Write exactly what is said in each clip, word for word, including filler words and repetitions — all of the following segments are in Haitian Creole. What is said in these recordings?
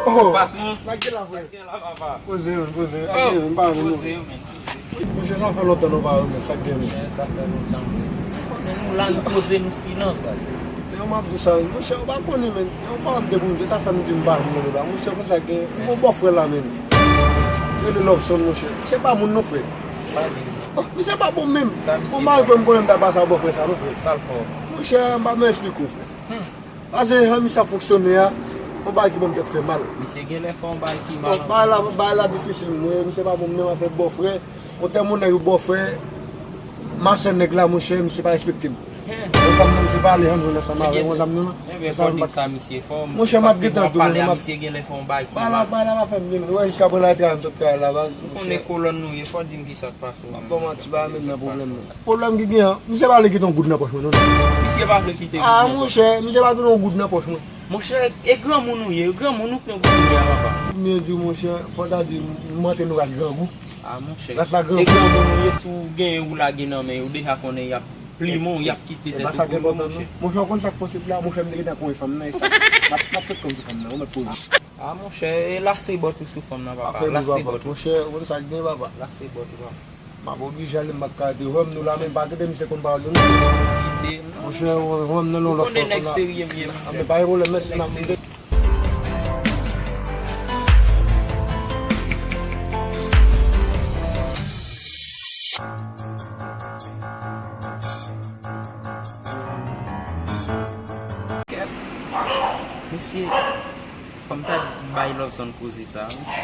Oh, patwon, sa k gen la, frè? Sa k gen la, papa? Poze, men, poze. Oh, poze, men, poze. Monchè, sa fè lontan nou pa wè, men sa k gen, men? Monchè, sa fè lontan, men. Konnen nou la, nou poze, nou silans, baz. Men, m ap di w sa, men, monchè, ou pa konnen, men. Yon pawòl de Bondye, sa fè m di m pa vin nan la. Monchè, konn sa k gen, yon bon bòfrè la, men. Se le Loveson, monchè. Se pa moun, non, frè. Pa di. Oh, misye pa bon menm. Sa misye fè? Bon, malgre m konnen m ta pa sa bòfrè sa, non, frè. Sa l fè w? Monchè, m pa bezwen eksplike w, frè. Hmm. Paske jan misye ap fonksyone a, yon bagay ki ban m tèt fè mal. Misye genlè fè yon bagay ki mal. Donk, bagay la, bagay la difisil, mwen, misye pa bon menm avèk bòfrè. Yon tèl moun nèg yon bòfrè, machann nèg la, monchè, misye pa respekte m. Hen. Yon fanm nan, misye pale, jan m jwenn ansanm avè yon fanm nan. Ebyen, fò w di m sa misye fè w. Monchè, m ap gentan di w, men, m ap pale a misye genlè fè yon bagay ki mal. Bagay la pa fè m byen, men. Ou wè, jiska pran la travay, m sot travay la, baz. Ou konnen kolòn nou ye, fò w di m kisa k pase w menm. M ap ba w manti, pa menm nan pwoblèm nan. Pwoblèm ki gen an, misye pa vle kite yon goud nan pòch mwen, non. Misye pa vle kite goud nan pòch mwen. Ah, monchè, misye pa kite yon goud nan pòch mwen. Monchè, e granmoun ou ye, granmoun ou k nan goud ou ye a, papa. Mwen di w, monchè, fò w ta di m antre nan ras grangou. Ah, monchè. Ras la grangou. E granmoun ou ye, si w genyen ou lage nan men yo, deja konnen y ap plimen w, y ap kite tèt ou pou yo, monchè. Monchè, ou konn sa k posib la, monchè, m te gentan konyen fanm nan, e sa. M ap, m ap fèt kòm sou fanm nan, ou mèt poze. Ah, monchè, e lase bòt ou sou fanm nan, papa. Lase bòt ou. Monchè, ou konn sa k gen, papa. Lase bòt ou, papa. M ap oblije ale, m pa ka rete. Wè m nou la, men pa kite misye konn pawòl yo, non. Kite m, non. Monchè, wè m nan, non, lòt fwa. Ou konnen nèg serye m ye, monchè. Ah, men pa gen pwoblèm, mèsi, m ap. Mesye, fò m ta bay Loveson koze sa, mesye.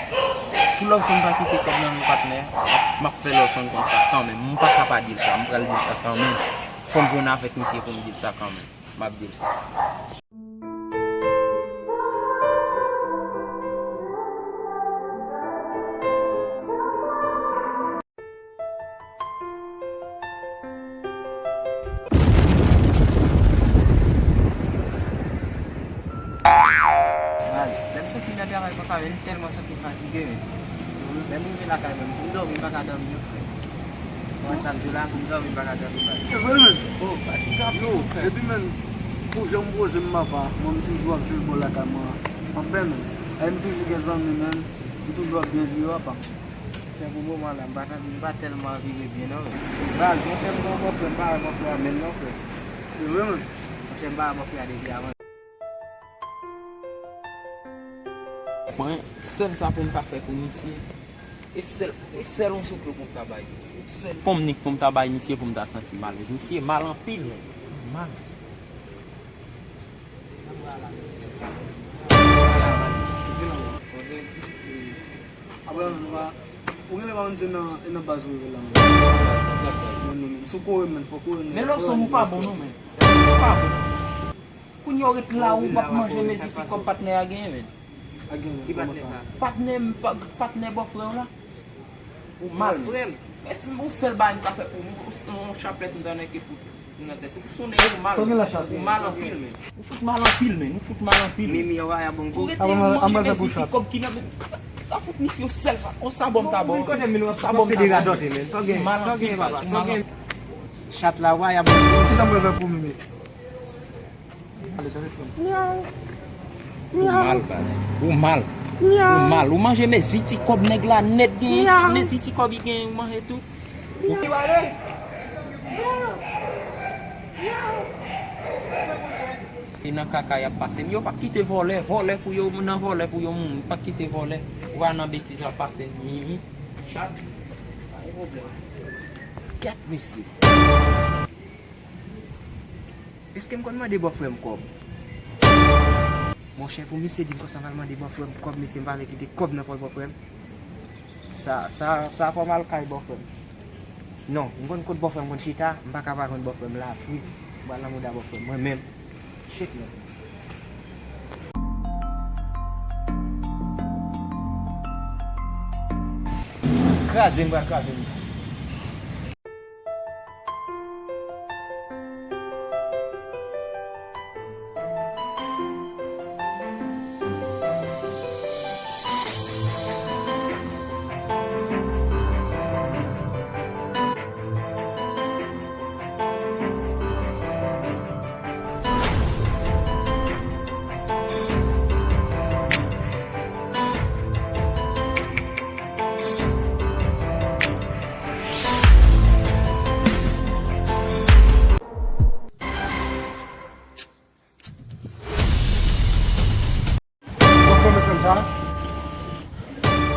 Pou Loveson pa kite kòb nan men patnè, m ap fè Loveson konn sa kanmenm. M pa ka pa di l sa, m pral di l sa kanmenm. Fò m jwenn avèk misye pou m di l sa kanmenm. M ap di l sa. Baz, lè m soti nan travay konsa, men m tèlman santi m fatige, men. Lè m rive lakay menm, pou m dòmi, m pa ka dòmi, non, frè. Ou konprann sa m di w la, pou m dòmi, m pa ka dòmi, baz. Se vre, men. Oh, fatigab, non, frè. Epi, men, pou jan m poze m, papa, mwen, m toujou ap viv bò lakay mwen an. Anfen, men. E m toujou gen zanmi, men. M toujou ap byen viv, papa. Frè, pou moman la, m pa, m pa tèlman anvi rebyen non, men. Baz, monchè, m gen yon bòfrè, m pa wè bòfrè a menm non, frè. Se vre, men. Monchè, m pa wè bòfrè a depi avan. Mwen, sèl sa pou m ta fè pou misye, e sèl, e sèl yon soufle pou m ta bay misye. Sèl pon m nik pou m ta bay misye pou m ta santi m alèz. Misye mal anpil, men. Mal. Apre, nou va, ou genlè pa konn se nan, e nan baz ou rive la, men. Men, men, men, si w kore, men, fò kore, men. Men Loveson, ou pa bon, non, men. Ou pa bon. Kounye a w ret la, ou p ap manje mezi ti kòb patnè a genyen, men. Ki patnè sa? Patnè, pa-, patnè bòfrè w la. Ou mal, men. Èske ou sèl bagay m ka fè pou ou, ou, yon chaplèt m ta nèke pou, pou nan tèt ou. Ou sonnen ou mal, men. Ou mal anpil, men. Ou fout mal anpil, men. Ou fout mal anpil, men. Mimi, ou va y a bon kou. Ou rete manje mezi ti kòb ki nan men. Ta fout misye yon sèl sa. Yon sabò m ta ba w, men. Yon sabò m ta ba w. Ou mal anpil, baz. Ou mal anpil. Chat la, ou va y a bon kou. Kisa m pral fè pou Mimi? Myaw. Ou mal, baz. Ou mal. Ou mal. Ou manje mezi ti kòb nèg la nèt genyen. Mezi ti kòb li genyen, ou manje tou. E nan kaka y ap pase. Yo p ap kite vòlè, vòlè pou yo, nan vòlè pou yo mouri. Yo p ap kite vòlè. Ou va nan betiz w ap pase, Mimi. Chat. Pa gen pwoblèm. Kèt, mesye. Èske m konn mande bòfrè m kòb? Monchè, pou misye di m konsa m al mande bòfrè m kòb, mesye, m pa vle kite kòb nan pòch bòfrè m. Sa, sa, sa fè m al kay bòfrè m. Non, m konn kot bòfrè m konn chita, m pa ka pa jwenn bòfrè m la, fri. M pral nan mouda bòfrè m, mwen menm. Shit, man. Kraze, m pral kraze misye.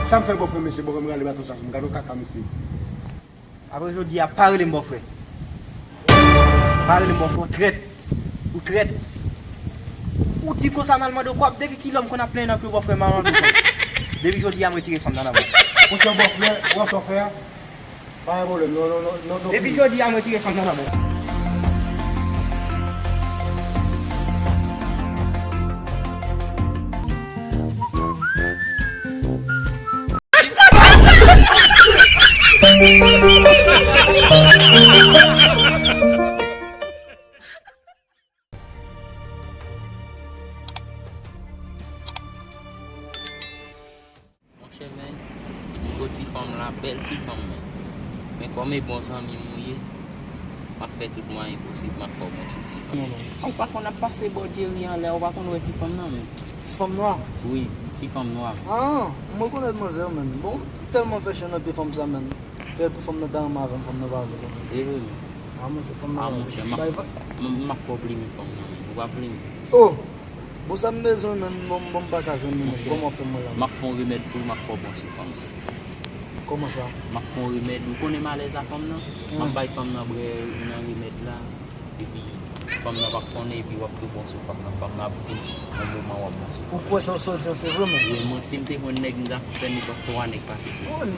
Sa m fè bòfrè mesye, bòfrè m rale baton sa sou m, gade yon kaka mesye. Apre jodi a, pa rele m bòfrè. Pa rele m bòfrè, w trèt. Ou trèt. Ou di konsa m al mande w kòb, depi kilè m konn ap plenyen nan pye bòfrè m al mande w kòb. Depi jodi a, m retire fanm nan nan men w. Monchè bòfrè, ou wè sa w fè a? Pa gen pwoblèm, non, non, non, non, non. Depi jodi a, m retire fanm nan nan men w. Monchè, men, m gwo ti fanm la, bèl ti fanm, men. Men kòm e bon zanmi m ou ye, m ap fè tout mwayen posib, m ap fè w bon sou ti fanm. Non, non. Ou pa konn ap pase bò Jerry anlè, ou pa konn wè ti fanm nan, men. Ti fanm nwa? Wi, ti fanm nwa. Ah, m rekonèt manzè, men. Bon, m tèlman fè chen nan pye fanm sa, men. Fè pou fanm nan ta renmen avè m, fanm nan pa vle, non. E vre, men. Ah, monchè, fanm nan pa vle. Ah, monchè, m ap, m, m ap fè w plimen fanm nan, men. Ou pa plimen. Oh! Bon, sa m bezwen menm, bon, bon, m pa ka jwenn li menm. Monchè, kòman w fè mwen la menm? M ap fè yon remèd pou ou, m ap fè w bon sou fanm nan. Kòman sa? M ap fè yon remèd, ou konnen malèz a fanm nan? M ap bay fanm nan bwè nan remèd la, epi fanm nan p ap konnen, epi w ap tou bon sou fanm nan. Fanm nan ap vin yon moman w ap bon sou fanm nan. Ou kwè sa, sa w di an se vre menm? Wi, mwen, si m te jwenn nèg, m ta fè nenpòt twa nèg pase sou mwen.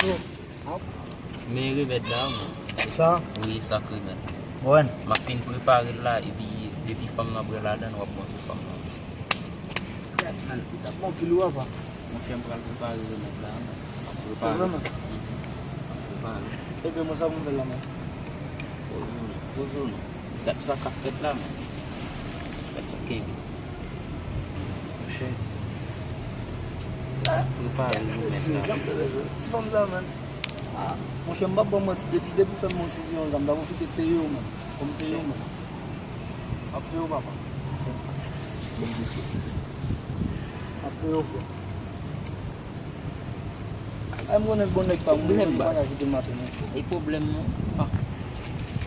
Oh, non. Men remèd la, mwen. Sa? Wi, sa k remèd. Bon. M ap fin prepare l la, epi depi fanm nan bwè ladan l, w ap bon sou fanm nan. Gad, man, li t ap bon pil wi, apa. Monchè, m pral prepare remèd la, mwen. M ap prepare. Vrèman? Mhm. M ap prepare. Ebyen, mwen, sa pou m fè la, mwen. Poze w non, poze w non. Gad sa k ap fèt la, mwen. Gad sa kenbe. Monchè. Prepare nou mèt la. Ti fanm sa, man. Ah, monchè, m p ap ba w manti. Depi, depi w fè m yon ti zam, m ta pwofite peye w, man. Fò m peye w, man. M ap peye w, papa. M ap peye w, frè. Ay, m konnen bon nèg pa m, m pa ka kite maten, non. E pwoblèm non, pa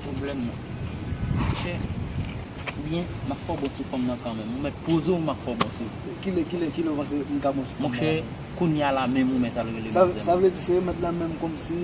pwoblèm non. Monchè, oubyen, m ap fè w bon sou fanm nan kanmenm. Ou mèt poze w, m ap fè w bon sou. Kilè, kilè, kilè w panse m ka bon sou fanm nan? Monchè, kounye a la menm ou mèt al rele manzè. Sa vle di se remèd la menm kòmsi,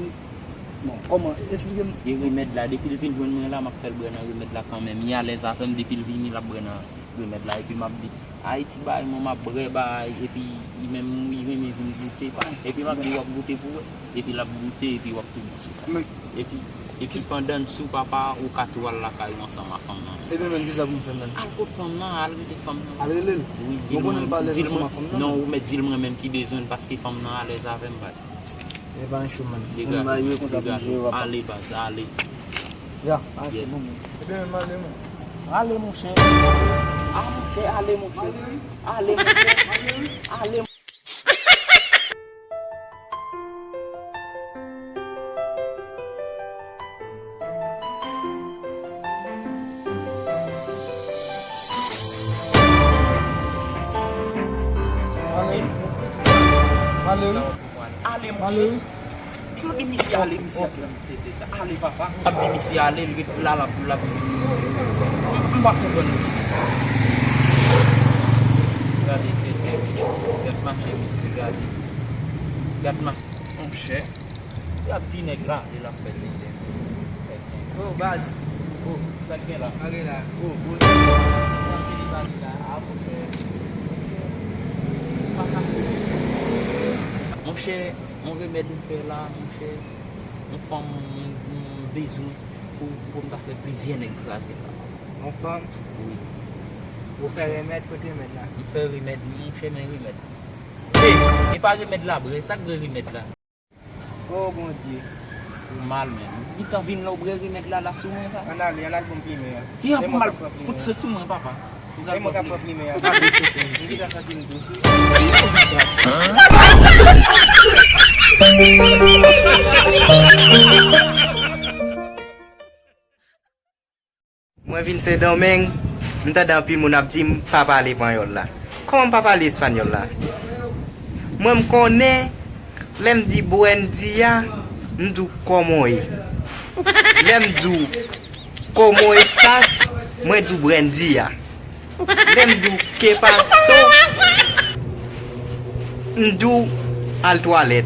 bon, kòman? Esplike m. E remèd la, depi l vin jwenn mwen la, m ap fè l bwè nan remèd la kanmenm. Li alèz avè m, depi l vini, l ap bwè nan remèd la, epi m ap di, Ayiti bay mwen, m ap bwè bay, epi li menm, li renmen vin goute. Epi m ap di, w ap goute pou wè. Epi l ap goute, epi w ap tou bon sou fanm. Epi, epi pandan n sou papa, ou ka tou al lakay ou ansanm ak fanm nan. Ebyen, men, kisa pou m fè, men? Al kot fanm nan, al rele fanm nan. Al rele l? Wi, di l mwen, di l mwen, non, ou mèt di l mwen menm ki bezwen l, paske fanm nan alèz avè m, baz. E pa yon cho, man. Degaje, degaje. Ale, baz, ale. Ya, ale, bon, man. Ebyen, men, m ale, man. Ale, monchè. A, monchè, ale, monchè. Ale, monchè. Ale, monchè. Ale, monchè. Yo di misye ale, misye ap pran tete sa. Ale, papa. Ap di misye ale, l ret la, l ap, l ap. M, m pa konprann misye. Gade tete misye. Gad mache misye, gade. Gad mache. Monchè. Y ap di nèg la, li l ap fè tete. Oh, baz. Oh, sa k gen la? Sa gen la? Oh, bon. Sa k gen la? Ah, monchè. Monchè, yon remèd m fè la, monchè. Yon fanm, m, m bezwen pou, pou m ta fè plizyè nèg kraze la. Yon fanm? Wi. Ou fè remèd, kote remèd la? M fè remèd, monchè, men remèd. E, e pa remèd la, bre, sa k bre remèd la? Oh, Bondye. Ou mal, men. Ou gentan vin la, ou bre remèd la, la sou mwen, pa? Ann ale, ann al pran plimen an. Ki an pou m al fout sot sou mwen, papa? Ou pral pran plimen. Ou pral pran plimen an. Ou pral pran plimen. M gentan santi m dous, wi. Mwen vin Sendomeng, m tande anpil moun ap di m pa pale panyòl la. Kòman m pa pale espanyòl la? Mwen m konnen, lè m di buen dia, m di w kòman w ye. Lè m di w cómo estás, mwen di w buen dia. Lè m di w qué pasó, M di w al twalèt.